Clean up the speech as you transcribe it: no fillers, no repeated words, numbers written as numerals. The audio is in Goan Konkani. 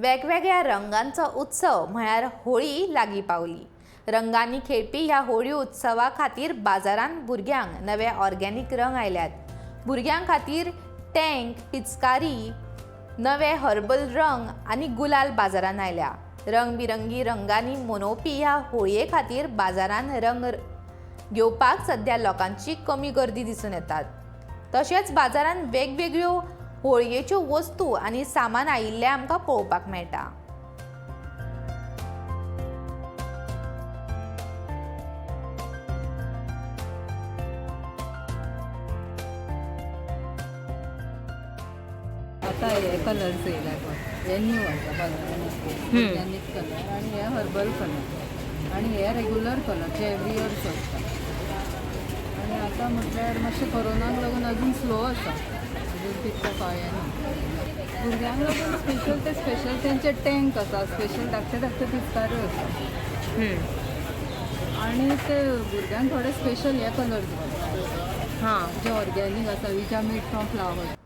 वेगवेगळ्या रंगांचो उत्सव म्हळ्यार होळी लागीं पावली. रंगांनी खेळपी ह्या होळी उत्सवा खातीर बाजारांत भुरग्यांक नवे ऑर्गेनीक रंग आयल्यात. भुरग्यां खातीर टँक, पिचकारी, नवे हर्बल रंग आनी गुलाल बाजारांत आयल्या. रंगबिरंगी रंगांनी मनोवपी ह्या होळये खातीर बाजारांत रंग घेवपाक सध्या लोकांची कमी गर्दी दिसून येतात. तशेंच बाजारांत वेगवेगळ्यो होळयेच्यो वस्तू आनी सामान आयिल्लें आमकां पळोवपाक मेळटा. आता हे कलर्स येयला पळय, हे न्यू आसा बाजारान, ऑर्गॅनीक कलर आनी हे हर्बल कलर आनी हे रेगुलर कलर जे एवरी इयर चलता. आनी आतां म्हटल्यार मातशें कोरोनाक लागून अजून स्लो आसा, अजून तितको कळ्ळें ना. भुरग्यांक लागून स्पेशल ते स्पेशल तेंचे टँक आसा, स्पेशल धाकटे धाकटे पिचकाऱ्यो आसा आनी ते भुरग्यांक थोडे स्पेशल हे कलर्स घालता जे ऑर्गॅनीक आसा, which are made from flowers.